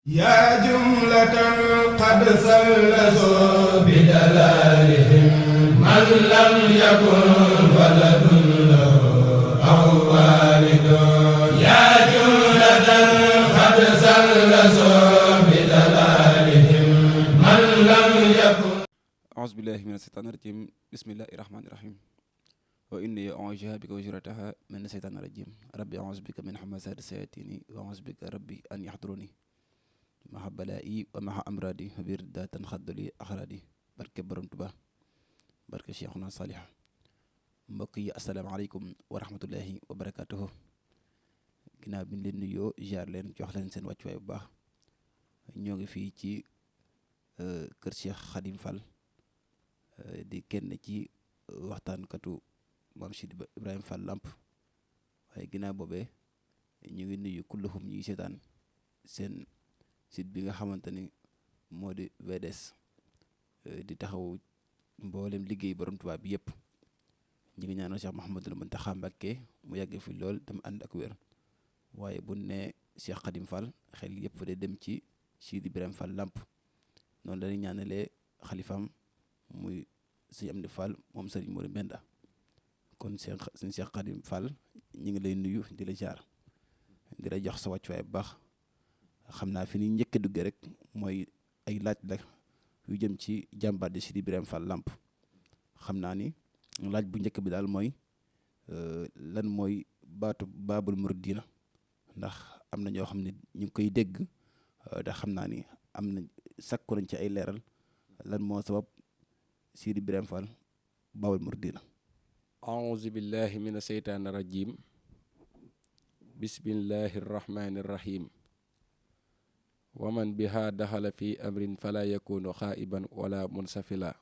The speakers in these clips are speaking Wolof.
yaa jumlatan qad sallasoo bi dalaalihim man lam yakun waladun lahu aw waalidun yaa jumlatan qad sallasoo bi dalaalihim man lam yakun. Auzu billaahi mina shaytaani rajiim, bismillaahi rahmaani rahiim. Wa inni u'iizuha bika wa zurriyyataha mina shaytaani rajiim. Rabbi a'uuzu bika min hamazaati shayaatiini wa a'uuzu bika rabbi an yahduruuni. maxa balaa'i wa maxa amraadi biir daatan xaddali axraadi barke borom Tuubaa barke Cheikhuna Saalih. Mbokk yi asalaamaaleykum wa rahmatullahi wa barakaatuhu. ginnaaw bi ñu leen nuyoo jaar leen jox leen seen wàccuwaay bu baax, ñoo ngi fii ci kër Cheikh Khadim Fall di kenn ci waxtaankatu maam Sidi Ibrahima Fall Lamp. waaye ginnaaw boobee ñu ngi nuyu kulluhum ñuy seetaan seen site bi nga xamante ni moo di VDS di taxaw mboolem liggéey borom Tuubaa bi yëpp. ñu ngi ñaanal Cheikh Mouhamadul Mountakha Mbacké mu yàgg fi lool te mu ànd ak wér. waaye bu ne Cheikh Khadim Fall xel yëpp day dem ci Sidi Ibrahima Fall Lamp. noonu dañuy ñaanalee xalifaam muy sëñ Amdi Fall moom sëriñ Modou Mbenda. kon sëñ Cheikh Khadim Fall ñu ngi lay nuyu di la jaar di la jox sa wàccuwaay bu baax. xam naa fi ni njëkk a dugge rek mooy ay laaj la yu jëm ci jàmbaar di Sidi Ibrahima Fall Lamp. xam naa ni laaj bu njëkk bi daal mooy lan mooy baatu baabul muridina, ndax am na ñoo xam ne ñu ngi koy dégg te xam naa ni am na sakku nañ ci ay leeral lan moo sabab Sidi Ibrahima Fall baabul muridina. auzu billahi mina seytaani rajim, bismillahi rahmani rahim. waman biha daxala fi amrin fala yakunu xaa'iban wala munsafila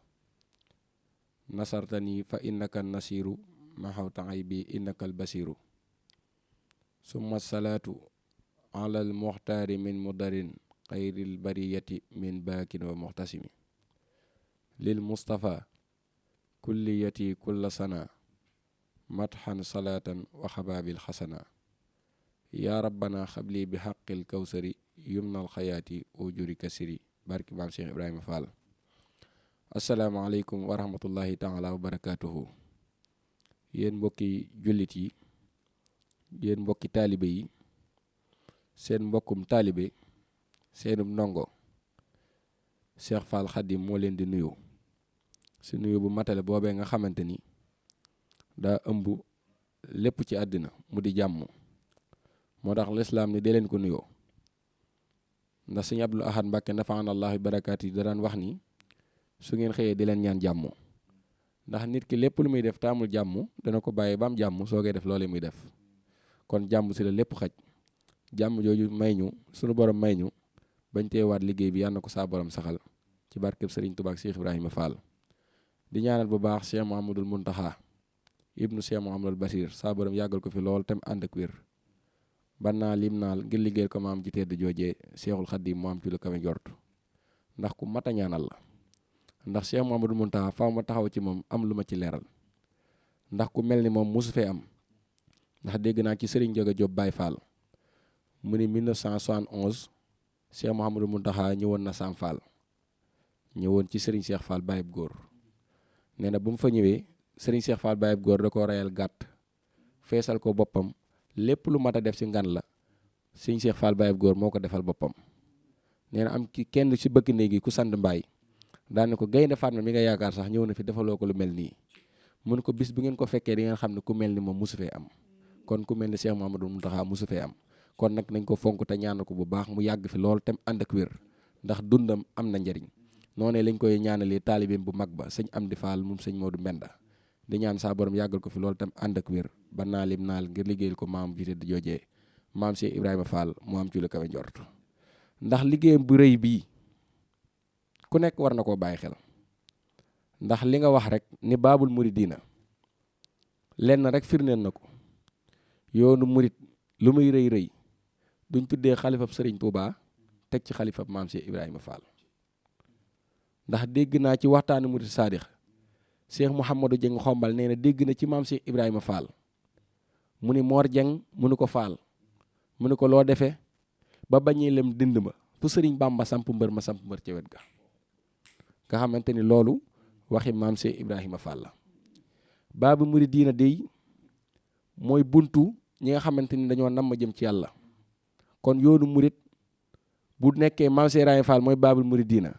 nasartani fa innaka nasiru maxawta aybi innaka albasiru summa salaatu ala almuxtaari min mudarin xayril bariyati min baakin wa muxtasimi lil mustafa kulliyati kulla sana matxan salaatan wa xabaabil xasana yaa rabbana xabli bi xaqil kawsari yumnal xayaati ujuri kasiri barki maam Cheikh Ibrahima Fall. asalaamaaleykum wa rahmatullahi taala wa barakaatuhu. yéen mbokki jullit yi, yéen mbokki taalibe yi, seen mbokkum taalibe seenum ndongo Cheikh Fall Khadim moo leen di nuyu si nuyu bu matale boobee nga xamante ni daa ëmb lépp ci àddina mu di jàmm. moo tax lislaam ni dee leen ko nuyoo, ndax sëñ Abdul Ahad Mbàkke nafaana Allaahu barakaat yi da daan wax ni su ngeen xëyee di leen ñaan jàmm, ndax nit ki lépp lu muy def taamul jàmm dana ko bàyyi ba am jàmm soogee def loole muy def. kon jàmm si la lépp xaj. jàmm jooju may ñu sunu borom may ñu bañ teewaat liggéey bi yàlla na ko saa borom saxal ci barkeb Sëriñ Tuubaa ak Cheikh Ibrahima Fall. di ñaanal bu baax Cheikh Mouhamadul Mountakha ibnu Cheikh Mouhamadul Basir saa borom yàggal ko fi lool te mu ànd ak wér. ban naa lim naal ngir liggéeyal ko maam ji tedd joojee Cheikhul Khadim mu am ci lu kawe njort, ndax ku mat a ñaanal la. ndax Cheikh Mouhamadul Mountakha faaw ma taxaw ci moom am lu ma ci leeral, ndax ku mel ni moom mosu fee am. ndax dégg naa ci Serigne Joga Diop Baye Fall mu ni 1971 Cheikh Mouhamadul Mountakha ñëwoon na Sam Fall, ñëwoon ci Serigne Cheikh Fall Baye góor. nee na bu mu fa ñëwee Serigne Cheikh Fall Baye góor da ko reyal gàtt feesal ko boppam. lépp lu mat a def ci ngan la sëñ Cheikh Fall Baye góor moo ko defal boppam. nee na am ki kenn ci bëkk néegi ku sant mbaay daane ko Gaynde Fatma mi nga yaakaar sax ñëw na fi defaloo ko lu mel nii. mun ko bis bu ngeen ko fekkee di ngeen xam ne ku mel ni moom mosu fee am. kon ku mel ni Cheikh Mouhamadou Mountakha mosu fee am. kon nag nañ ko fonk te ñaanal ko bu baax mu yàgg fi lool te mu ànd ak wér, ndax dundam am na njariñ. noonee lañ koy ñaanalee taalibeem bu mag ba sëñ Amdi Fall moom sëñ Modou Mbenda. di ñaan saa borom yàggal ko fi loolu tam ànd ak wér ba naalim naal ngir liggéeyal ko maam jiite di joojee maam Cheikh Ibrahima Fall mu am ci lu kawe njort. ndax liggéeyam bu rëy bii ku nekk war na koo bàyyi xel, ndax li nga wax rek ni baabul muridina lenn rek firneel na ko. yoonu murid lu muy rëy rëy duñ tuddee xalifab Sëriñ Tuubaa teg ci xalifab maam Cheikh Ibrahima Fall. ndax dégg naa ci waxtaanu murid saadix Cheikh Mouhamadou Dieng xombal nee na dégg na ci maam Cheikh Ibrahima Fall mu ni Mor Dieng mu ni ko Fall mu ni ko loo defee ba bañee lem dënd ma fu sëriñ Bamba samp mbër ma samp mbër ca wet ga nga xamante ni loolu waxi maam Cheikh Ibrahima Fall la. Baabul Muridiina dey mooy buntu ñi nga xamante ni dañoo nam ma jëm ci yàlla kon yoonu murit bu nekkee maam Cheikh Ibrahima Fall mooy Baabul Muridiina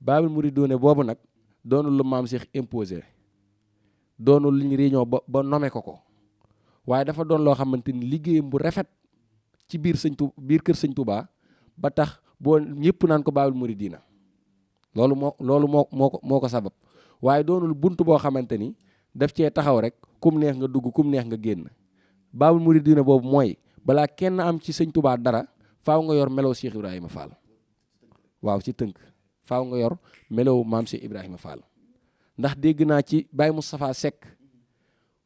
Baabul Muridiina boobu nag doonul lu maam Cheikh imposé doonul lu ñu réunion ba nome ko waaye dafa doon loo xamante ni liggéeyam bu rafet ci biir kër sëñ Touba ba tax boo ñëpp naan ko Baabul Muridiina loolu moo ko sabab waaye doonul bunt boo xamante ni daf cee taxaw rek kum neex nga dugg kum neex nga génn Baabul Muridiina boobu mooy balaa kenn am ci sëñ Touba dara faaw nga yor melow Cheikh Ibrahima Fall waaw ci tënk faaw nga yor melow maam Cheikh Ibrahima Fall ndax dégg naa ci Baye Moustapha Seck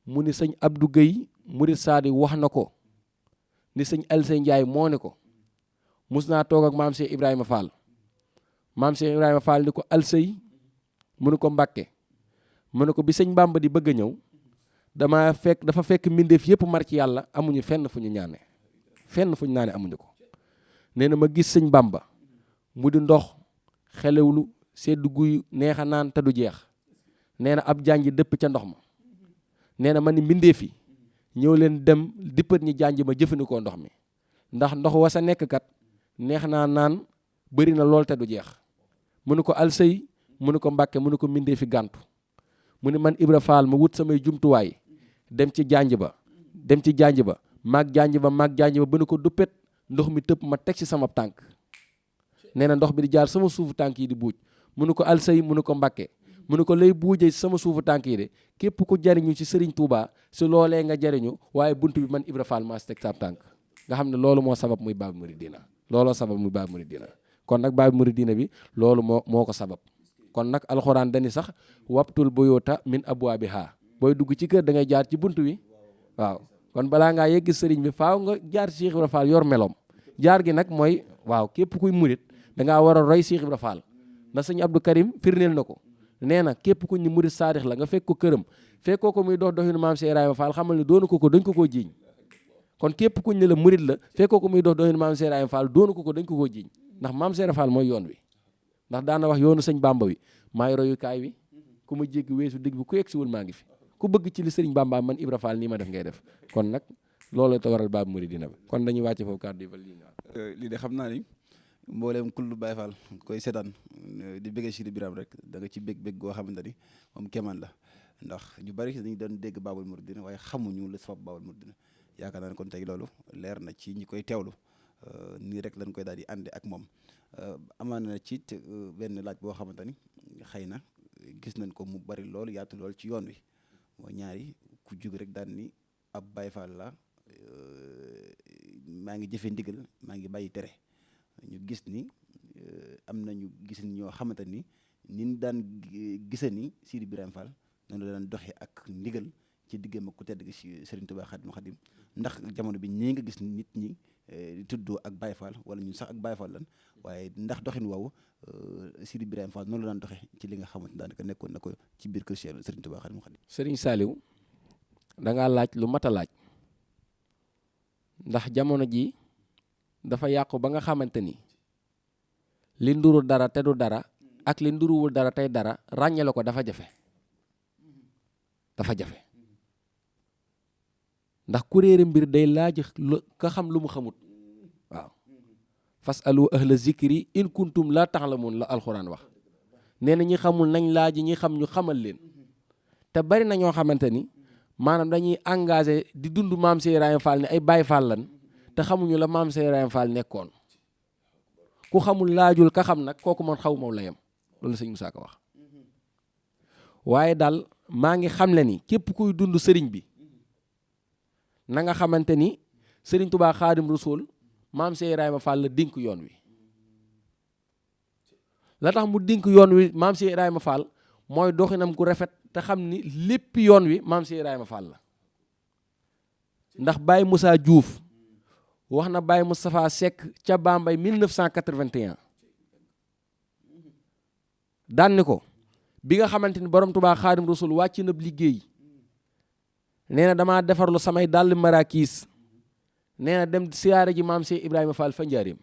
mu ni sëñ Abdou Gueye Murid Saadi wax na ko ni sëñ Alsey Ndiaye moo ne ko mus naa toog ak maam Cheikh Ibrahima Fall maam Cheikh Ibrahima Fall ni ko Alsey mu ne ko Mbàkke mu ne ko bi sëñ Bamba di bëgg a ñëw dafa fekk mbindeef yëpp mar ci yàlla amuñu fenn fu ñu naane amuñu ko nee na ma gis sëñ Bamba mu di ndox xelewlu sedd guy neex a naan te du jeex nee na ab janj dëpp ca ndox ma nee na ma ni mbindeef yi ñëw leen dem dippat ñi janj ma jëfandikoo ndox mi ndax ndox wa sa nekk kat neex naa naan bëri na lool te du jeex mu ne ko Alsey mu ne ko Mbàkke mu ne ko mbindeefi gàntu mu ne man Ibra Fall ma wut samay jumtuwaay dem ci janj ba maag janj ba ba ne ko duppet ndox mi tëpp ma teg ci sama tànk nee na ndox bi di jaar sama suufu tànk yi di buuj mu ne ko Alsey mu ne ko Mbàkke mu ne ko lay buujee sama suufu tànk yi de képp ku jariñu ci Serigne Touba su loolee nga jariñu waaye bunt bi man Ibra Fall maa si teg sa tànk nga xam ne loolu moo sabab muy Baabul Muridiina kon nag Baabul Muridiina bi loolu moo ko sabab kon nag alxuraan dani sax wabtul buyuuta min abwaabihaa booy dugg ci kër da ngay jaar ci bunt bi waaw kon balaa ngaa yegg sëriñ bi faaw nga jaar Cheikh Ibra Fall yor meloom jaar gi nag mooy waaw képp kuy murit da ngaa war a roy Cheikh Ibra Fall na sëñ Abdou Karim firneel na ko nee na képp ku ñu murit saadix la nga fekk ko këram fekkoo ko muy dox doxinu maam Cheikh Ibrahima Fall xamal ne doonu ko dañ ko koo jiiñ kon képp ku ñu la murit la fekkoo ko muy dox doxinu maam Cheikh Ibrahima Fall doonu ko dañ ko koo jiiñ ndax maam Cheikh Ibrahima Fall mooy yoon wi ndax daana wax yoonu sëñ Bamba wi maay royukaay wi ku ma jéggi weesu digg bi ku yegg siwul maa ngi fi ku bëgg ci li sëriñ Bamba man Ibra Fall nii ma def ngay def kon nag loolu te waral Baabul Muridiina bi kon dañuy wàcce foofu kàddu yi ba lii de xam naa ni mbooleem kullu Baay Fall koy seetaan di bëggee Sidi Biram rek da nga ci bég goo xamante ni moom kéemaan la ndax ñu bari dañu doon dégg Baabul Muridiina waaye xamuñu la sabab Baabul Muridiina yaakaar naa ne kon tey loolu leer na ci ñi koy teewlu nii rek lañ koy daal di ànde ak moom amaan na ci benn laaj boo xamante ni xëy na gis nañ ko mu bari loolu yaatu lool ci yoon wi mooy ñaari ku jug rek daan ni ab Baay Fall la maa ngi jëfe ndigal maa ngi bàyyi tere ñu gis ni am nañu gis ñoo xamante ni nin daan gise ni Sidi Ibrahima Fall noonu la daan doxee ak ndigal ci diggam ak ku tedd gi si Serigne Touba Xaadimu Xaadim ndax jamono bi ñii nga gis nit ñi tuddoo ak Baye Fall wala ñu sax ak Baye Fall lan waaye ndax doxin woowu Sidi Ibrahima Fall noonu la daan doxee ci li nga xamante daanaka nekkoon na ko ci biir kër Serigne Touba Xaadimu Xaadim. Serigne Saliou da ngaa laaj lu mat a laaj ndax jamono ji dafa yàqu ba nga xamante ni li nduru dara te du dara ak li nduruwul dara tey dara ràññale ko dafa jafe ndax kuréere mbir day laaj ka xam lu mu xamut waaw fasalu ahla zikri in kuntum la ta'lamun la alxuraan wax nee na ñi xamul nañ laaj ñi xam ñu xamal leen te bari na ñoo xamante ni maanaam dañuy engagé di dund maam Cheikh Ibrahima Fall ne ay Baye Fall lan te xamuñu la maam Cheikh Ibrahima Fall nekkoon ku xamul laajul ka xam nag kooku man xaw ma la yem loolu sëñ Moussa Ka wax waaye daal maa ngi xamle ni képp kuy dund sëriñ bi na nga xamante ni sëriñ Touba Xaadim Rasuul maam Cheikh Ibrahima Fall la dénk yoon wi la tax mu dénk yoon wi maam Cheikh Ibrahima Fall mooy doxinam ku rafet te xam ni lépp yoon wi maam Cheikh Ibrahima Fall la ndax Baye Moussa Diouf wax na Baye Moustapha Seck ca Bambey 1981 daan ni ko bi nga xamante ni borom Touba Xaadim Rasuul wàcc na liggéey nee na damaa defarlu samay dàll marakiis nee na dem siyaare ji maam Cheikh Ibrahima Fall fa njaareem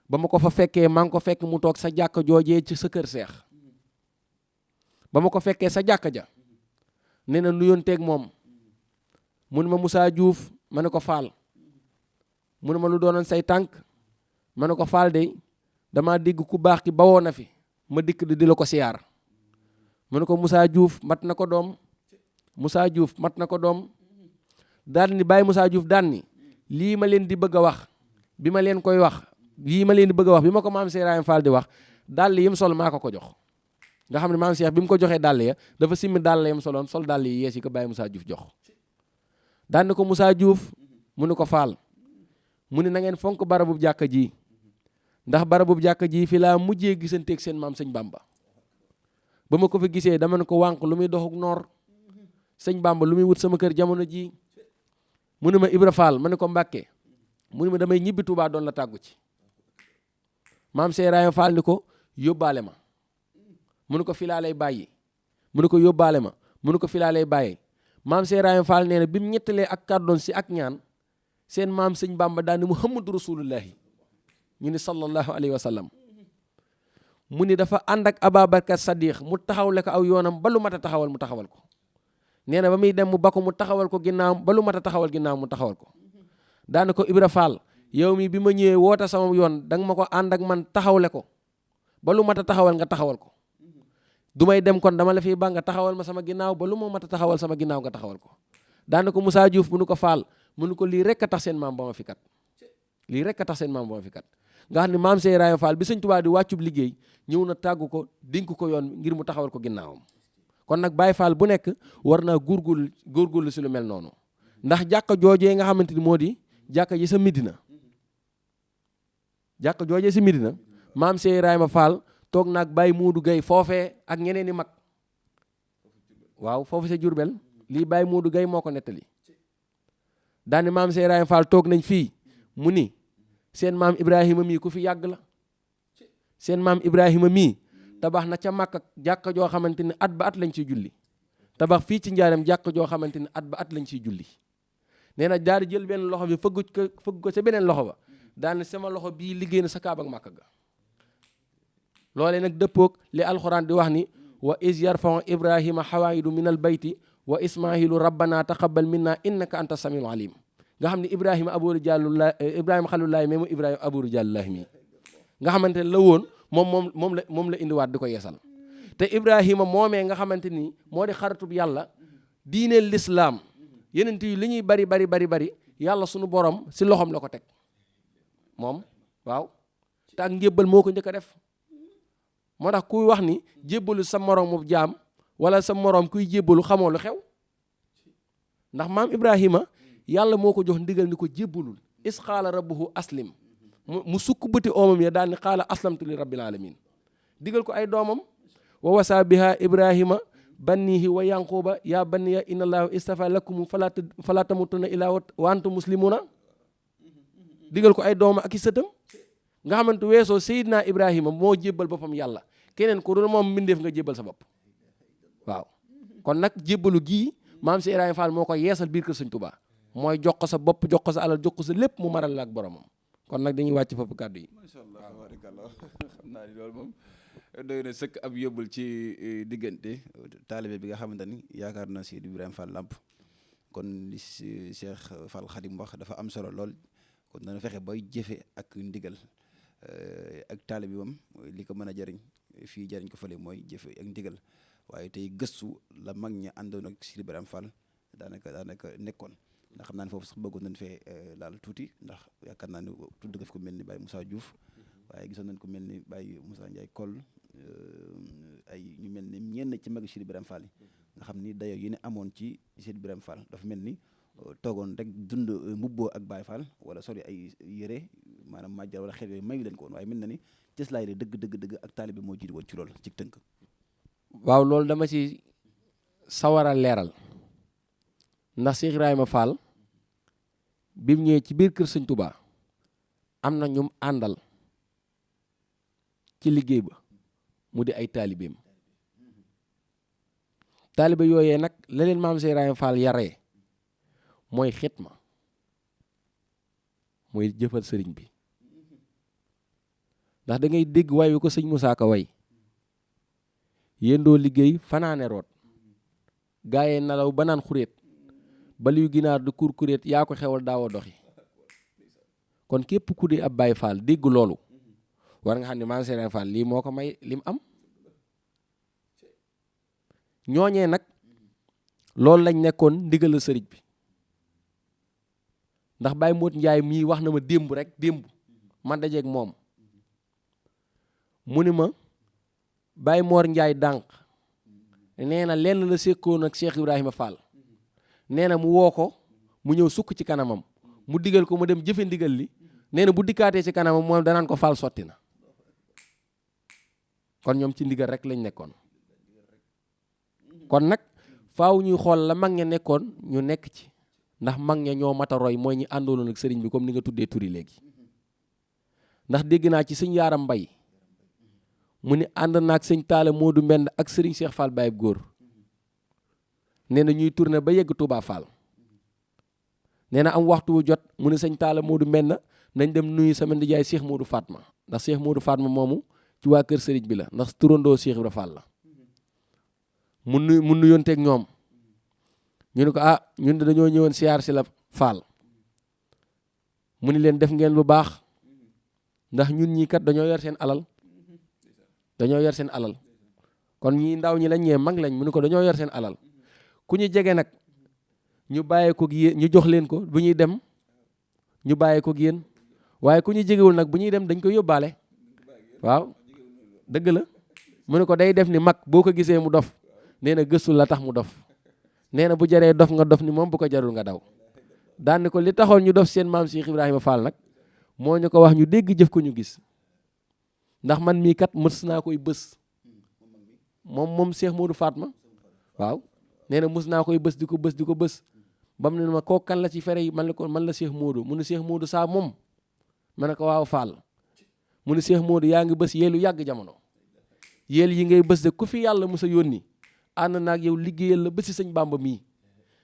ba ma ko fa fekkee maa ngi ko fekk mu toog sa jàkka joojee ci sa kër seex ba ma ko fekkee sa jàkka ja nee na nuyonteeg moom mu ne ma Moussa Diouf ma ne ko Fall mu ne ma lu doonoon say tànk ma ne ko Fall de damaa dégg ku baax ki bawoo na fi ma dikk di la ko siyaar mu ne ko Moussa Diouf mat na ko doom Moussa Diouf mat na ko doom daan ni bàyyi Moussa Diouf daan ni lii ma leen di bëgg a wax bi ma leen koy wax lii ma leen di bëgg a wax bi ma ko maam Cheikh Ibrahima Fall di wax dàll yim sol maa ko jox nga xam ne maam Cheikh bi mu ko joxee dàll ya dafa simmi dàll yam soloon sol dàll yi yees yi ko bàyyi Moussa Diouf jox daan ni ko Moussa Diouf mu ne ko Fall mu ne na ngeen fonk barabu jàkka ji ndax barabu jàkka ji fi laa mujjee gisanteeg seen maam sëñ Bamba ba ma ko fi gisee dama ne ko wànq lu muy doxuk noor sëñ Bamba lu muy wut sama kër jamono ji mu ne ma Ibra Fall ma ne ko Mbàkke mu ne ma damay ñibbi Touba doon la tàggu ci maam Cheikh Ibrahima Fall ni ko yóbbaale ma mu ne ko fi laa lay bàyyi mu ne ko yóbbaale ma mu ne ko fi laa lay bàyyi maam Cheikh Ibrahima Fall nee na bi mu ñettalee ak kàddoon si ak ñaan seen maam sëñ Bamba daal ni Muhammadu Rasulullahi ñu ni sallallahu alayhi wa sallam mu ni dafa ànd ak Ababacar Sadiq mu taxawle ko aw yoonam ba lu mat a taxawal mu taxawal ko nee na ba muy dem mu ba ko mu taxawal ko ginnaaw ba lu mat a taxawal ginnaaw mu taxawal ko daana ko Ibra Fall yow mi bi ma ñëwee woote sama yoon danga ma ko ànd ak man taxawle ko ba lu mat a taxawal nga taxawal ko du may dem kon dama la fiy ba nga taxawal ma sama ginnaaw ba lu ma mat a taxawal sama ginnaaw nga taxawal ko daana ko Moussa Diouf mu nu ko Fall mu nu ko lii rek a tax seen maam ba ma fi kat lii rek a tax seen maam ba ma fi kat nga xam ne maam Cheikh Ibrahima Fall bi sëñ Tuubaa di wàccub liggéey ñëw na tàggu ko dénk ko yoon ngir mu taxawal ko ginnaawam kon nag Baye Fall bu nekk war naa góorgóorlu si lu mel noonu ndax jàkka joojee nga xamante ni moo di jàkka ji sa Medina jàkka joojee si Medina maam Cheikh Ibrahima Fall toog naag Baye Modou Gueye foofee ak ñeneen i mag waaw foofu sa Jurbel lii Baye Modou Gueye moo ko nettali daani maam Cheikh Ibrahima Fall toog nañ fii mu ni seen maam Ibrahima mii ku fi yàgg la seen maam Ibrahima mii tabax na ca Makka jàkka joo xamante ni at ba at lañ ciy julli tabax fii ci Njaareem jàkka joo xamante ni at ba at lañ ciy julli nee na daal di jël benn loxo bi fëgg ko sa beneen loxo ba daal ni sama loxo bii liggéey na sa Kaaba ak Makka ga loolee nag dëppoog li alxuraan di wax ni wa is yarfau Ibrahima xawaayidu min al bayti wa ismailu rabbana taqabbal minna innaka anta samiul alim nga xam ne Ibrahima abooru jàllulaay Ibrahima xalulaay mais mu Ibrahima abooru jàllulaay mi nga xamante ne la woon moom la indiwaat di ko yeesal te Ibrahima moomee nga xamante ni moo di xaritub yàlla diineel lislaam yeneen yi li ñuy bari yàlla sunu borom si loxoom la ko teg moom waaw te ak njébbal moo ko njëkk a def moo tax kuy wax ni jébbalu sa moroomu jaam wala sa moroom kuy jébbalu xamoo lu xew ndax maam Ibrahima yàlla moo ko jox ndigal ni ko jébbalul is xaala rabbuhu aslim mu sukk bëti oomam ya daal ni xaala aslamtu li rabbil alamin digal ko ay doomam wa wasa biha Ibrahima bannihi wa yanquba ya banniya inna allahu istafa lakum fala tamutunna illa wa antum muslimuna digal ko ay doomam ak i sëtam nga xamante weesoo Seydina Ibrahima moo jébbal boppam yàlla keneen ku dul moom mbindeef nga jébbal sa bopp waaw kon nag jébbalu gii maam si Ibrahima Fall moo ko yeesal biir kër Sëñ Tuubaa mooy jox ko sa bopp jox ko sa alal jox ko sa lépp mu maral la ak boromam kon nag dañuy wàcc foofu kàddu yi. macha allah barakallah xam naa ni loolu moom doy na sëkk ab yóbbul ci diggante taalibe bi nga xamante ni yaakaar na Seydi Ibrahima Fall Lamp kon li Cheikh Fall Khadim wax dafa am solo lool kon dana fexe bay jëfe ak ndigal ak taalibe bi moom li ko mën a jariñ fii jariñ ko fële mooy jëfe ak ndigal waaye tey gëstu la mag ñi àndoon ak Seydi Ibrahima Fall daanaka nekkoon. ndax xam naa ne foofu sax bëggoon nañ fee laal tuuti ndax yaakaar naa ne tudd nga fi ko mel ni Baye Moussa Diouf waaye gisoon nañ ko mel ni Baye Moussa Ndiaye Koll ay ñu mel ni ñenn ci mag Seydi Ibrahima Fall yi nga xam ni dayo yi ne amoon ci Seydi Ibrahima Fall dafa mel ni toogoon rek dund mbubboo ak Baye Fall wala sori ay yére maanaam màjjal wala xeet yooyu mayu leen ko woon waaye mel na ni cëslaay de dëgg ak taalibe moo jiitu woon ci loolu ci tënk. waaw loolu dama ci sawar a leeral ndax Cheikh Ibrahima Fall bi mu ñëwee ci biir kër Sëñ Tuubaa am na ñum àndal ci liggéey ba mu di ay taalibeem taalibe yooyee nag la leen maam Cheikh Ibrahima Fall yaree mooy xitma mooy jëfal sëriñ bi ndax da ngay dégg way wi ko sëñ Moussa Ka way yéendoo liggéey fanaane root gaayee nelaw ba naan xuréet baliyu ginaar du kurkuréet yaa ko xewal daawoo doxi kon képp ku di ab Baay Faal dégg loolu war nga xam ne Maam Seera Faal lii moo ko may lim am ñooñee nag loolu lañ nekkoon ndigal sëriñ bi ndax Baye Moot Njaay mii wax na ma démb rek démb ma dajeeg moom mu ni ma Baye Moor Njaay dànq nee na lenn la sekkoon ak Cheikh Ibrahima Fall nee na mu woo ko mu ñëw sukk ci kanamam mu digal ko mu dem jëfe ndigal li nee na bu dikkaatee ci kanamam moom danaan ko Fall sotti na kon ñoom ci ndigal rek lañ nekkoon kon nag faaw ñuy xool la mag ña nekkoon ñu nekk ci ndax mag ña ñoo mat a roy mooy ñi àndoon ak sëriñ bi comme ni nga tuddee turi léegi ndax dégg naa ci sëñ Yaaram Mbay mu ni ànd naag sëñ Taala Moodu Mbend ak sëriñ Cheikh Fall Baye góor nee na ñuy tourné ba yegg Touba Fall nee na am waxtu wu jot mu ne sëñ Taala Moodu Mbend nañ dem nuyu sama ndijaay Cheikh Moodu Fatma ndax Cheikh Moodu Fatma moomu ci waa kër sëriñ bi la ndax turandoo Cheikh Ibra Fall la mu nuyonteeg ñoom ñu ne ko ñun de dañoo ñëwoon siyaar si la Fall mu ni leen def ngeen lu baax ndax ñun ñii kat dañoo yor seen alal kon ñii ndaw ñi lañ ñee mag lañ mu ne ko dañoo yor seen alal ku ñu jege nag ñu bàyyee ko yéen ñu jox leen ko bu ñuy dem ñu bàyyee ko yéen waaye ku ñu jegewul nag bu ñuy dem dañ ko yóbbaale waaw dëgg la mu ne ko day def ni mag boo ko gisee mu dof nee na gëstu la tax mu dof nee na bu jaree dof nga dof ni moom bu ko jarul nga daw daan ni ko li taxoon ñu dof seen maam Cheikh Ibrahima Fall nag moo ñu ko wax ñu dégg jëf ko ñu gis ndax man mii kat mës naa koy bës moom Cheikh Modou Fatma waaw nee na mës naa koy bës di ko bës ba mu ne ma kooku kan la ci fere yi man la Cheikh Modou mu ne Cheikh Modou saa moom ma ne ko waaw Fall mu ne Cheikh Modou yaa ngi bës yeelu yàgg jamono yéel yi ngay bës de ku fi yàlla mës a yónni ànd naag yow liggéeyal la ba si sëñ Bamba mii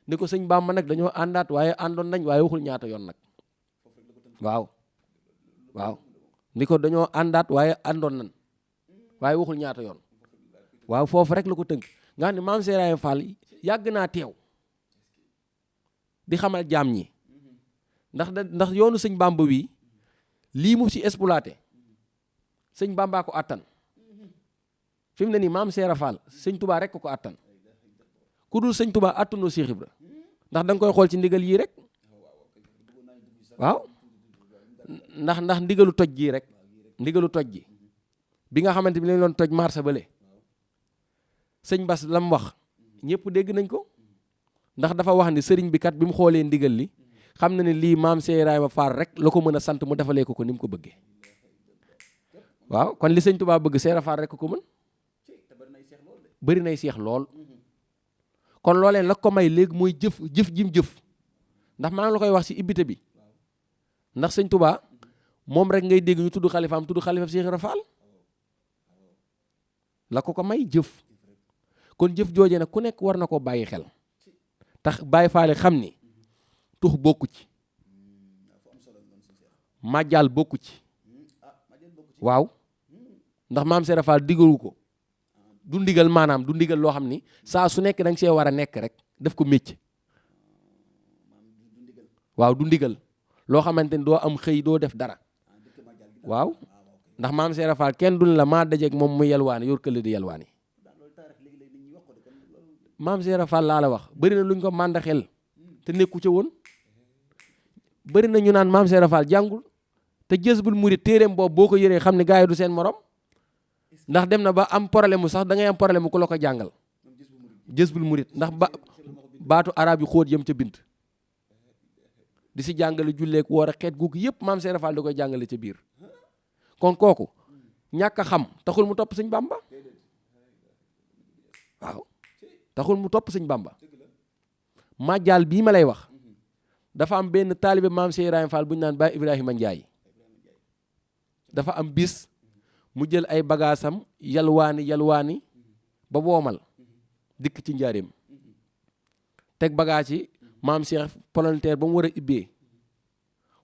ni ko sëñ Bamba nag dañoo àndaat waaye àndoon nañ waaye waxul ñaata yoon nag waaw ni ko dañoo àndaat waaye àndoon nañ waaye waxul ñaata yoon waaw foofu rek la ko tënk nga xam ne Maam Seera Fall yàgg naa teew di xamal jaam ñi ndax yoonu sëñ Bamba wi lii mu ci exploité sëñ Bamba ko attan fi mu ne nii Maam Seera Fall sëñ Touba rek ko attan ku dul sëñ Touba attanoo Cheikh Ibra ndax da nga koy xool ci ndigal yii rek waaw ndax ndigalu toj gii rek ndigalu toj gi bi nga xamante bi lañ doon toj marché bale sëñ Bass la mu wax ñëpp dégg nañ ko ndax dafa wax ni sëriñ bi kat bi mu xoolee ndigal li xam na ne lii Maam Seera Fall rek la ko mën a sant mu defalee ko ni mu ko bëggee waaw kon li sëñ Touba bëgg Seera Fall rek ko mën bëri nay seex lool kon loolee la ko may léegi mooy jëf jim jëf ndax maa ngi la koy wax ci ibbite bi ndax sëñ Touba moom rek ngay dégg ñu tudd xalifaam Cheikh Ibra Fall la ko may jëf kon jëf jooje nag ku nekk war na ko bàyyi xel tax bàyyi faale xam ni tux bokku ci màjjal bokku ci waaw ndax Maam Seera Fall digalu ko du ndigal maanaam du ndigal loo xam ni saa su nekk da nga see war a nekk rek def ko métier waaw du ndigal loo xamante ni doo am xëy doo def dara waaw ndax Maam Seera Fall kenn duñ la maa dajeeg moom mu yelwaani yor kële di yelwaani Maam Seera Fall laa la wax bëri na luñ ko màndaxel te nekku ca woon bëri na ñu naan Maam Seera Fall jàngul te Jazbul Murid téeréem boobu boo ko yëree xam ne gars yi du seen morom ndax dem na ba am problème mu sax da ngay am problème mu ku la ko jàngal Jazbul Murid ndax baatu arab yi xóot yëm ca bind di si jàngale julleek woor a xeet googu yëpp Maam Seera Fall da koy jàngale ca biir kon kooku ñàkk a xam taxul mu topp sëñ Bamba waaw taxul mu topp sëñ Bamba màjjal bii ma lay wax dafa am benn taalibe Maam Seera Fall bu ñu naan Baay Ibrahima Njaay dafa am bis mu jël ay bagaasam yalwaani ba woomal dikk ci njaareem teg bagaas yi Maam Cheikh volontaire ba mu war a ibbee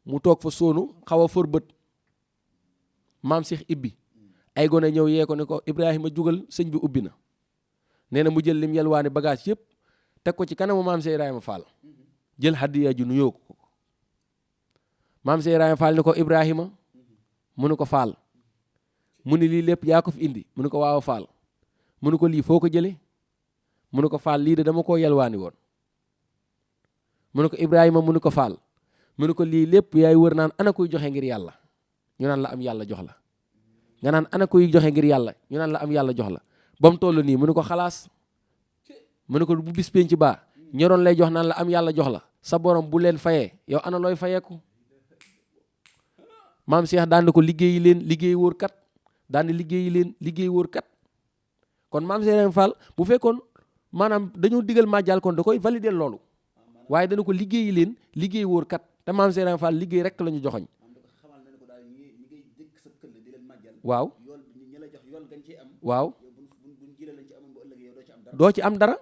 mu toog fa sóonu xaw a for bët maam Cheikh ibbi ay gone ñëw yee ko ne ko Ibrahima jugal sëñ bi ubbi na nee na mu jël lim yelwaani bagage yëpp teg ko ci kanamu maam Cheikh Ibrahima Fall jël hadiya ji nuyoo ko maam Cheikh Ibrahima Fall ni ko Ibrahima mu ne ko Fall mu ne lii lépp yaa ko fi indi mu ne ko waaw Fall mu ne ko lii foo ko jëlee mu ne ko Fall lii de dama koo yelwaani woon mu ne ko Ibrahima mu ne ko Fall mu ne ko lii lépp yaay wër naan ana kuy joxe ngir yàlla ñu naan la am yàlla jox la nga naan ana kuy joxe ngir yàlla ñu naan la am yàlla jox la ba mu toll nii mu ne ko xalaas mu ne ko bu bis penc baa ñoroon lay jox naan la am yàlla jox la sa borom bu leen fayee yow ana looy fayeeku maam Cheikh daan na ko liggéeyi leen liggéey wóor kat daan na liggéeyi leen liggéey wóor kat kon maam Cheikh Fall bu fekkoon maanaam dañoo digal màjjal kon da koy valider loolu waaye dana ko liggéeyi leen liggéey wóor kat te maam Cheikh Fall liggéey rek la ñu joxoñ waaw waaw doo ci am dara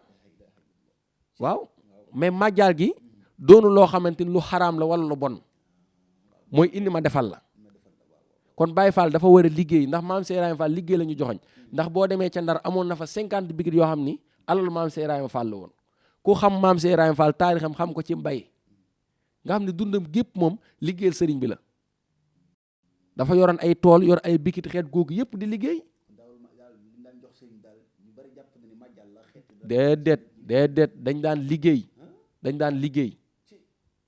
waaw mais màjjal gi doonu loo xamante ni lu xaraam la wala lu bon mooy indi ma defal la kon Baye Fall dafa war a liggéey ndax maam Cheikh Ibrahima Fall liggéey la ñu joxoñ ndax boo demee ca Ndar amoon na fa 50 bikit yoo xam ni alal maam Cheikh Ibrahima Fall la woon ku xam maam Cheikh Ibrahima Fall taarixam xam ko ci mbay nga xam ne dundam gépp moom liggéeyal sëriñ bi la dafa yoroon ay tool yor ay bikit xeet googu yëpp di liggéey déedéet dañ daan liggéey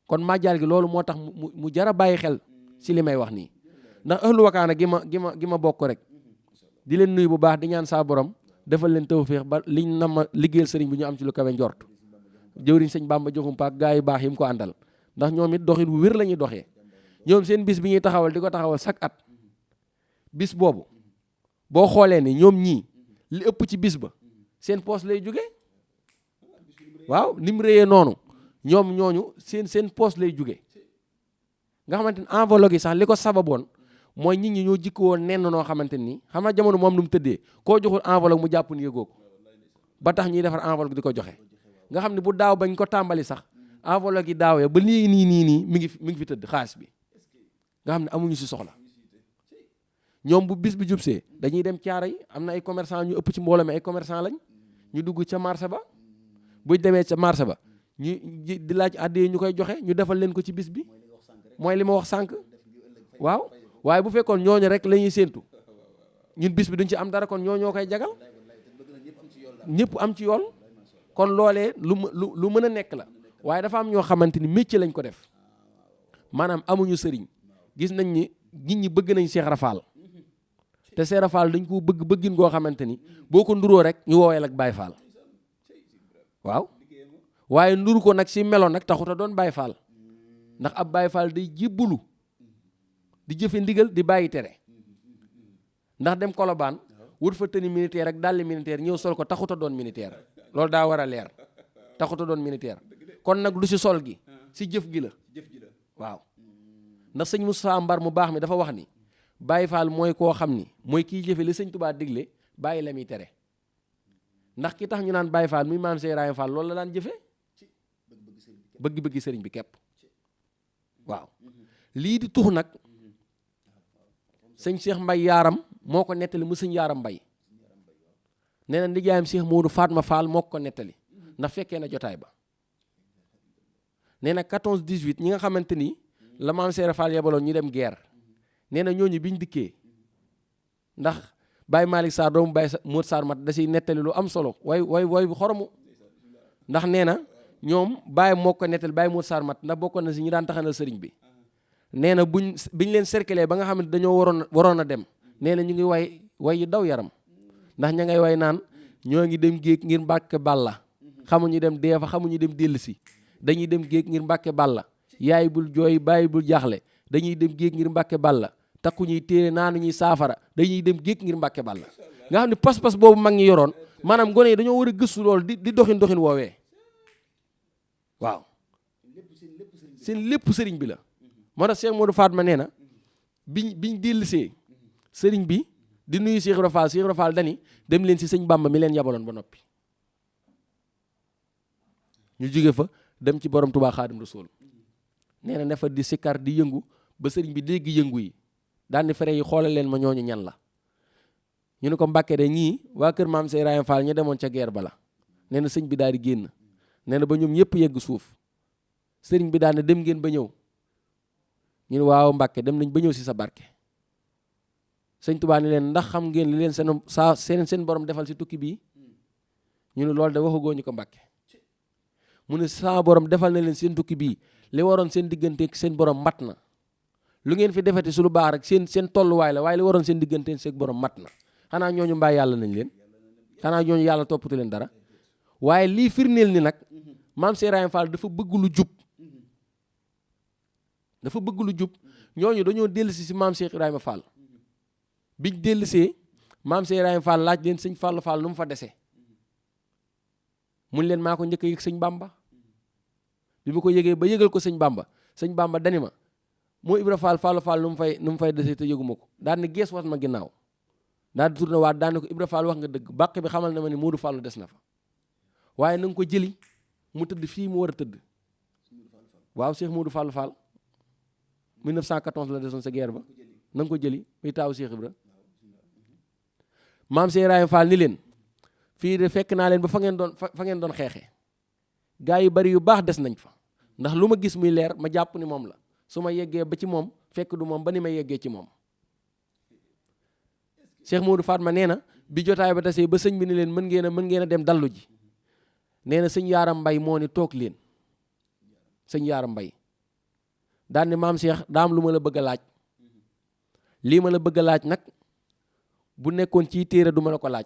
kon màjjal gi loolu moo tax mu jar a bàyyi xel si li may wax nii ndax ëllu wakaana gi ma bokk rek di leen nuyu bu baax di ñaan saa borom defal leen tawfeex ba liñ na ma liggéeyal sëriñ bi ñu am ci lu kawe njort jëwriñ sëñ Bamba joxum paak gaa yu baax yi mu ko àndal ndax ñoom it doxin bu wér la ñuy doxee ñoom seen bis bi ñuy taxawal di ko taxawal chaque at bis boobu boo xoolee ni ñoom ñii li ëpp ci bis ba seen poos lay jóge waaw ni mu réyee noonu ñoom ñooñu seen poos lay jóge nga xamante ni enveloppe yi sax li ko sababoon mooy nit ñi ñoo jikko woon nenn noo xamante ni xam na jamono moom nu mu tëddee koo joxul enveloppe mu jàpp ni yëgoo ko ba tax ñuy defar enveloppe di ko joxe nga xam ne bu daaw bañ ko tàmbali sax enveloppe yi daaw ya ba léegi nii mi ngi fi tëdd xaalis bi nga xam ne amuñu si soxla ñoom bu bis bi jubsee dañuy dem caara yi am na ay commerçant ñu ëpp ci mbooloo mi ay commerçant lañ ñu dugg ca marché ba buñ demee ca marché ba ñu di laaj àddee ñu koy joxe ñu defal leen ko ci bis bi mooy li ma wax sànq waaw waaye bu fekkoon ñooñu rek la ñuy séentu ñun bis bi duñ ci am dara kon ñoo koy jagal ñëpp am ci yool kon loolee lu mën a nekk la waaye dafa am ñoo xamante ni métier lañ ko def maanaam amuñu sëriñ gis nañ ni nit ñi bëgg nañ Cheikh Rafal te Cheikh Rafal dañ ko bëggin goo xamante ni boo ko nduroo rek ñu woowee ak Baye Fall waaw waaye nduru ko nag si meloon nag taxut a doon Baye Fall ndax ab Baye Fall day jébbalu di jëfe ndigal di bàyyi tere ndax dem Kolobaan wut fa tenue militaire ak dàlli militaire ñëw sol ko taxut a doon militaire loolu daa war a leer taxut a doon militaire kon nag lu si sol gi si jëf gi la waaw ndax sëñ Moussa Mbar mu baax mi dafa wax ni Baye Fall mooy koo xam ni mooy kiy jëfe li sëñ Touba digle bàyyi la muy tere ndax ki tax ñu naan Baye Fall muy maam Cheikh Ibrahima Fall loolu la daan jëfe bëgg-bëgg sëriñ bi képp waaw lii di tux nag sëñ Cheikh Mbay yaaram moo ko nettali mu sëñ yaaram Mbay nee na ndijaayam Cheikh Modou Fatma Fall moo ko nettali ndax fekkee na jotaay ba nee na 14 18 ñi nga xamante ni la maam Cheikh Fall yebaloon ñu dem guerre nee na ñooñu biñ dikkee ndax Baye Malick Sarr doomu Baye Moot Sarr mat da siy nettali lu am solo way bu xoromu ndax nee na ñoom Baye moo ko nettali Baye Moot Sarr mat ndax bokkoon na si ñu daan taxanal sëriñ bi nee na biñ leen cerclé ba nga xam ne dañoo waroon a dem nee na ñu ngi way yu daw yaram ndax ña ngay way naan ñoo ngi dem géej ngir Mbàkke Balla xamuñu dem dee fa xamuñu dem dellu si dañuy dem géej ngir Mbàkke Balla yaay bul jooy bàyyi bul jaaxle dañuy dem géej ngir Mbàkke Balla takku ñuy téere naanu ñuy saafara dañuy dem géej ngir Mbàkke Balla nga xam ne pas-pas boobu mag ñi yoroon maanaam gone yi dañoo war a gëstu loolu di doxin woowee waaw seen lépp sëriñ bi la moo tax Cheikh Modou Fatma nee na biñ dellusee sëriñ bi di nuyu Cheikh Ibra Fall dani dem leen si sëñ Bamba mi leen yabaloon ba noppi ñu jóge fa dem ci borom Touba Xaadim Rasuul nee na ne fa di sikkar di yëngu ba sëriñ bi dégg yëngu yi daan ni fere yi xoolal leen ma ñooñu ñan la. ñu ne ko Mbàkke de ñii waa kër maam Cheikh Ibrahima Fall ñu demoon ca guerre ba la. nee na sëñ bi daal di génn nee na ba ñoom ñëpp yegg suuf sëriñ bi daal ne dem ngeen ba ñëw ñu ne waaw Mbàkke dem nañ ba ñëw si sa barke. sëñ Tuubaa ni leen ndax xam ngeen li leen seen borom defal si tukki bii ñu ne loolu de waxagoo ñu ko Mbàkke mu ne saa borom defal na leen seen tukki bii li waroon seen digganteeg seen borom mat na lu ngeen fi defati su lu baax rek seen tolluwaay la waaye li waroon seen digganteeg seen borom mat na xanaa ñooñu mbaa yàlla nañ leen xanaa ñooñu yàlla toppatu leen dara waaye lii firndeel ni nag maam Cheikh Ibrahima Fall dafa bëgg lu jub dafa bëgg lu jub ñooñu dañoo dellusi si maam Cheikh Ibrahima Fall biñ dellusee maam Cheikh Ibrahima Fall laaj leen sëñ Fallu Fall nu mu fa dese mun leen maa ko njëkk a yëg sëñ Bamba bi ma ko yëgee ba yëgal ko sëñ Bamba dani ma moo Ibra Fall Fallu Fall nu mu fay dese te yëguma ko daal ne gees wat ma ginnaaw daal di tourné waat daal ne ko Ibra Fall wax nga dëgg bàq bi xamal na ma ni Moodu Fallu des na fa waaye na nga ko jëli mu tëdd fii mu war a tëdd waaw Cheikh Moodu Fallu Fall 1914 la desoon sa guerre ba na nga ko jëli muy taaw Cheikh Ibra maam Cheikh Ibrahima Fall ni leen fii de fekk naa leen ba fa ngeen doon xeexee gaa yu bari yu baax des nañ fa ndax lu ma gis muy leer ma jàpp ni moom la su ma yeggee ba ci moom fekk du moom ba ni ma yeggee ci moom Cheikh Modou Fatma nee na bi jotaay ba tasee ba sëñ bi ni leen mën ngeen a dem dallu ji nee na sëñ Yaaram Mbay moo ni toog leen sëñ Yaaram Mbay daan ni maam Cheikh daam lu ma la bëgg a laaj lii ma la bëgg a laaj nag bu nekkoon ci téere du ma la ko laaj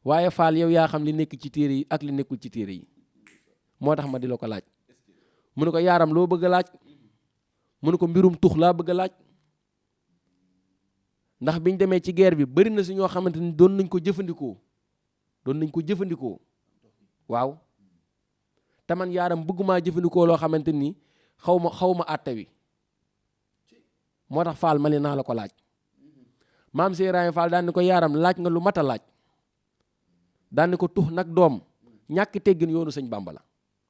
waaye Fall yow yaa xam li nekk ci téere yi ak li nekkul ci téere yi moo tax ma di la ko laaj mu ne ko Yaaram loo bëgg a laaj mu ne ko mbirum tux laa bëgg a laaj ndax biñ demee ci guerre bi bari na si ñoo xamante ni doon nañ ko jëfandikoo waaw te man Yaaram bëggumaa jëfandikoo loo xamante ni xaw ma àtte wi moo tax Fall ma ne naa la ko laaj maam Cheikh Ibrahima Fall daan ni ko Yaaram laaj nga lu mat a laaj daan ni ko tux nag doom ñàkk teggin yoonu sëñ Bàmba la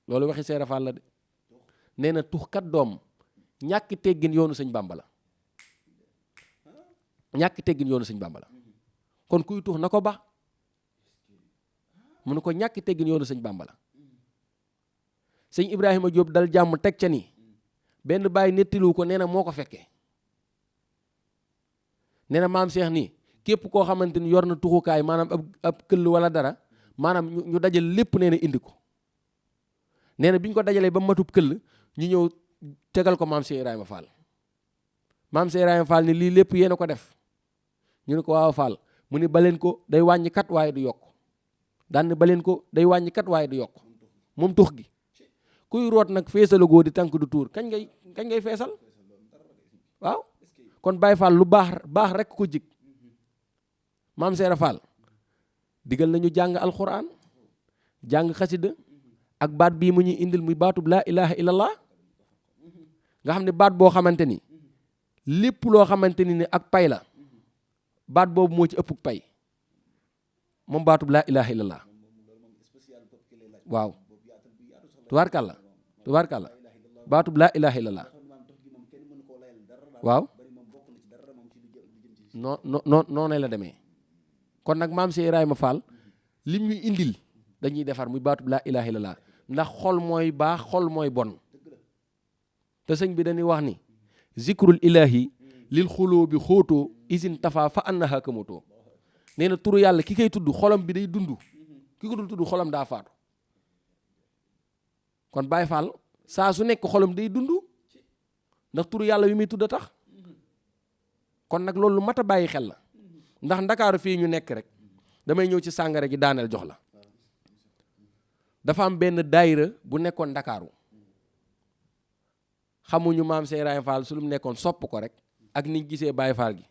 loolu waxi Seera Fall la de nee na tux kat doom ñàkk teggin yoonu sëñ Bàmba la ñàkk teggin yoonu sëñ Bàmba la kon kuy tux na ko ba mu ne ko ñàkk teggin yoonu sëñ Bàmba la sëñ Ibrahima Diop dal jàmm teg ca ni benn bàyyi nettilu ko nee na moo ko fekkee nee na maam Cheikh nii képp koo xamante ni yor na tuxukaay maanaam ab këll wala dara maanaam ñu dajal lépp nee na indi ko nee na bi ñu ko dajalee ba matub këll ñu ñëw tegal ko maam Cheikh Ibrahima Fall maam Cheikh Ibrahima Fall ni lii lépp yéen a ko def ñu ne ko waaw Fall mu ni baleen ko day wàññi kat waaye du yokk daan ni baleen ko day wàññi kat waaye du yokk moom tux gi kuy root nag feesalagoo di tànk du tuur kañ ngay feesal waaw kon Baye Fall lu baax rek ko jig maam Seera Fall digal nañu jàng alxuraan jàng xasida ak baat bii mu ñuy indil muy baatub laa ilaha illallah nga xam ne baat boo xamante ni lépp loo xamante ni ak pay la baat boobu moo ci ëpp pay moom baatub laa ilaha illallah waaw tubaarkàlla baatub laa ilaha illallah waaw noonu la demee kon nag maam Cheikh Ibrahima Fall lim ñuy indil dañuy defar muy baatub laa ilaha illallah ndax xol mooy baax xol mooy bon te sëñ bi dañuy wax ni zikrul ilahi lil xuloo bi xóotoo isin tafa fa annaha kamatoo nee na turu yàlla ki koy tudd xolam bi day dund ki ko dul tudd xolam daa faatu kon Baye Fall saa su nekk xolam day dund ndax turu yàlla wi muy tudd a tax kon nag loolu mat a bàyyi xel la ndax ndakaaru fii ñu nekk rek damay ñëw ci sàngara gi daaneel jox la dafa am benn daayira bu nekkoon ndakaaru xamuñu maam Cheikh Ibrahima Fall su lu mu nekkoon sopp ko rek ak niñ gisee Baye Fall gi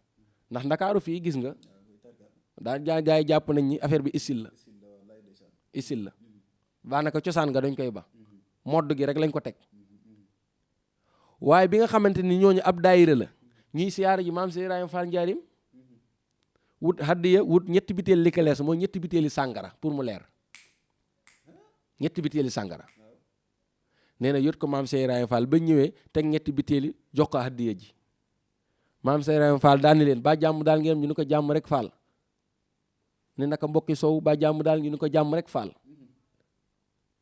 ndax ndakaaru fii gis nga daa gaa yi jàpp nañ ni affaire bi isil la daanaka cosaan nga dañ koy ba modd gi rek lañ ko teg waaye bi nga xamante ni ñooñu ab daayira la ñuy siyaara ji maam Cheikh Ibrahima Fall njaarim wut hadiya wut ñetti bitéel li kalees mooy ñetti bitéeli sàngara pour mu leer ñetti bitéeli sàngara nee na yot ko maam Cheikh Ibrahima Fall ba ñëwee teg ñetti bitéeli jox ko hadiya ji maam Cheikh Ibrahima Fall daal ni leen ba jàmm daal ngeen ñu ni ko jàmm rek Fall ne naka mbokki sow ba jàmm daal ñu ni ko jàmm rek Fall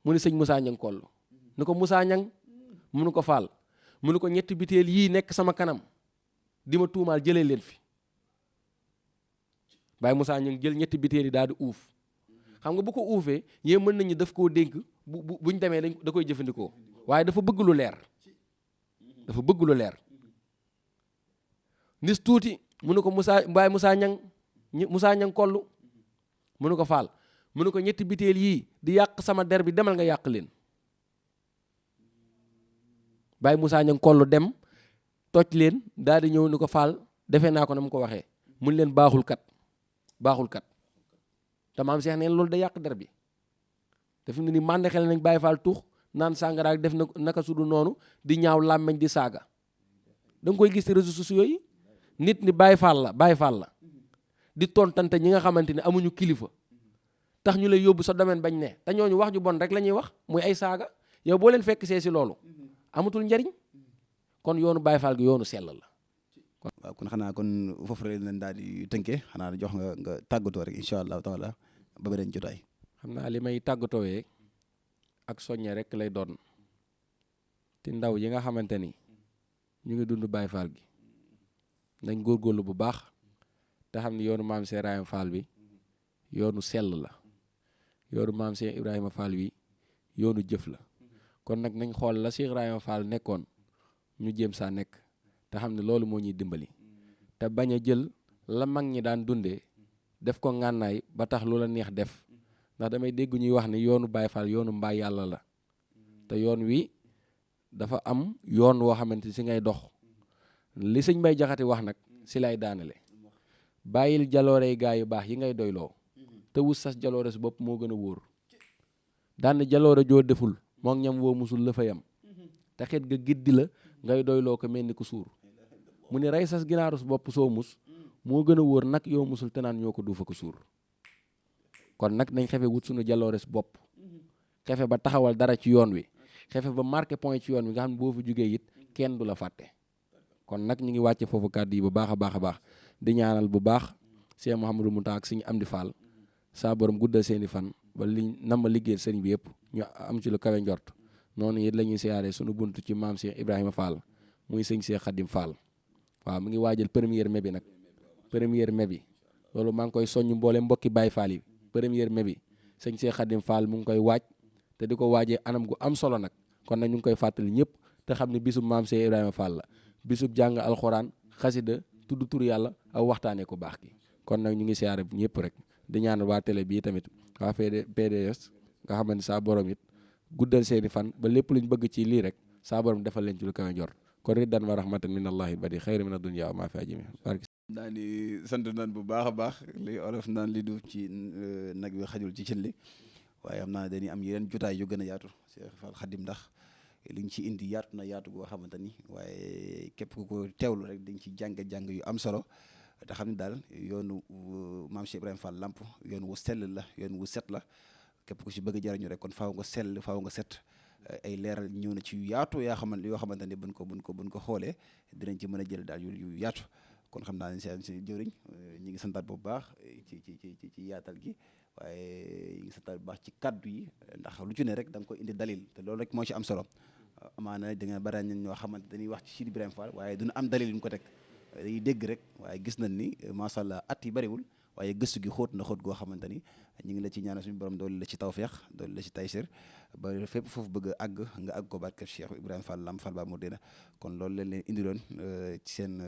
mu ni sëñ Moussa Ñang koll ni ko Moussa Ñang mu ni ko Fall mu ni ko ñetti biteel yii nekk sama kanam di ma tuumaal jëlee leen fi Baye Moussa Ñang jël ñetti biteel yi daal di uuf xam nga bu ko uufee yéen mën nañu daf koo dénk buñ demee da koy jëfandikoo waaye dafa bëgg lu leer dafa bëgg lu leer nis tuuti mu ne ko Baye Moussa Ñang kollu mu ne ko Fall mu ne ko ñetti biteel yii di yàq sama der bi demal nga yàq leen Baye Moussa Ñang kollu dem toj leen daal di ñëw ni ko Fall defe naa ko na mu ko waxee mun leen baaxul kat te maam Cheikh neen loolu da yàq der bi def na ni mànde xel nañ Baye Fall tuux naan sàngaraak def na naka sudu noonu di ñaaw làmmeñ di saaga da nga koy gis ci réseaux sociaux yi nit ni Baye Fall la di tontante ñi nga xamante ni amuñu kilifa tax ñu lay yóbbu sa domaine bañ ne te ñooñu wax ju bon rek la ñuy wax muy ay saaga yow boo leen fekk see si loolu amatul njariñ kon yoonu Baye Fall gi yoonu sell la. waaw kon xanaa kon foofu rek leen daal di tënkee xanaa jox nga tàggatoo rek incha allahu taala ba beneen jotaay. xam naa li may tàggatooyee ak soññe rek lay doon te ndaw yi nga xamante ni ñu ngi dund Baye Fall gi nañ góorgóorlu bu baax te xam ni yoonu maam Cheikh Ibrahima Fall bi yoonu sell la yoonu maam Cheikh Ibrahima Fall bi yoonu jëf la kon nag nañ xool la Cheikh Ibrahima Fall nekkoon ñu jéem saa nekk te xam ne loolu moo ñuy dimbali te bañ a jël la mag ñi daan dundee def ko ngànnaay ba tax lu la neex def ndax damay dégg ñuy wax ni yoonu Baye Fall yoonu mbaay yàlla la te yoon wi dafa am yoon woo xamante si ngay dox li sëñ Mbay Jaxate wax nag si lay daanale bàyyil jaloorey gaa yu baax yi ngay doyloo te wut sas jaloore su bopp moo gën a wóor daan jaloore joo deful moom ñam woo musul la fa yam te xet ga giddi la ngay doyloo ko mel ni ku suur mu ni rey sas ginaaru su bopp soo mus moo gën a wóor nag yoo musul te naan ñoo ko duufa ko suur kon nag nañ xefe wut suñu jaloore su bopp xefe ba taxawal dara ci yoon wi xefe ba marqué point ci yoon wi nga xam ne boo fi jógee it kenn du la fàtte kon nag ñu ngi wàcce foofu kàddu yi bu baax a baax di ñaanal bu baax Cheikh Mouhamadou Mountakha ak Sëriñ Amdi Fall saa borom guddal seeni fan ba liñ nam ma liggéeyal sëriñ bi yëpp ñu am ci lu kawe njort noonu it la ñuy siyaare suñu bunt ci maam Cheikh Ibrahima Fall muy sëñ Cheikh Khadim Fall waaw mu ngi waajal première mai bi nag première mai bi loolu maa ngi koy soññ mboole mbokki Baye Fall yi première mai bi sëñ Cheikh Khadim Fall mu ngi koy waaj te di ko waajee anam gu am solo nag kon nag ñu ngi koy fàttali ñëpp te xam ne bisub maam Cheikh Ibrahima Fall la bisub jàng alxuraan xasida tudd tur yàlla ak waxtaanee ko baax gi kon nag ñu ngi siyaare ñëpp rek di ñaanal waa télé bii tamit waa PDS nga xamante saa borom it guddal seeni fan ba lépp luñ bëgg ci lii rek saa borom defal leen ci lu kawe njort kon riddan wa rahmatan min allahi badi xayri min ad-dunya wa ma fi ajimi naa ni sant naan bu baax a baax li olof naan li du ci nag wi xajul ci cin li waaye xam naa dañuy am yeneen jotaay yu gën a yaatu Cheikh Fall Khadim ndax liñ ci indi yaatu na yaatu goo xamante ni waaye képp ku ko teewlu rek dañ ci jàng yu am solo te xam ne daal yoonu maam Cheikh Ibrahima Fall Lamp yoon wu sell la yoon wu set la képp ku ci bëgg jariñu rek kon faaw nga sell faaw nga set ay leeral ñëw na ci yu yaatu yoo xamante ni buñ ko xoolee dinañ ci mën a jël daal yu yaatu kon xam naa ne si jëriñ ñi ngi santaat bu baax ci yaatal gi waaye ñi ngi santaat bu baax ci kaddu yi ndax lu ci ne rek da nga koy indi dalil te loolu rek moo ci am solo amaana da nga bari nañ ñoo xamante dañuy wax ci Cheikh Ibrahima Fall waaye duñu am dalil yu ñu ko teg dañuy dégg rek waaye gis nañ ni macha allah at yi bariwul waaye gëstu gi xóot na xóot goo xamante ni ñu ngi la ci ñaanal suñu borom doole la ci tawfeex doole la ci taysir ba fépp foofu bëgg a àgg nga àgg ko barke Cheikh Ibrahima Fall Lamp Fall ba mu dina kon loolu leen indiloon ci seen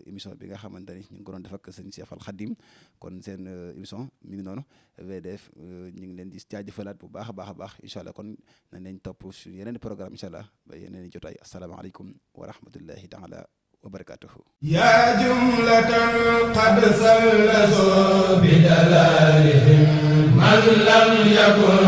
émission bi nga xamante ni ñu ngi ko doon def ak sëñ Cheikh Fall Khadim kon seen émission mi ngi noonu VDF ñu ngi leen di jaajëfalaat bu baax a baax incha allah kon nañ leen topp su yeneen programme incha allah ba yeneen i jotaay asalaamaaleykum wa rahmatullahi taala وبركاته يا جملة قد سلسوا بدلالهم من لم يكن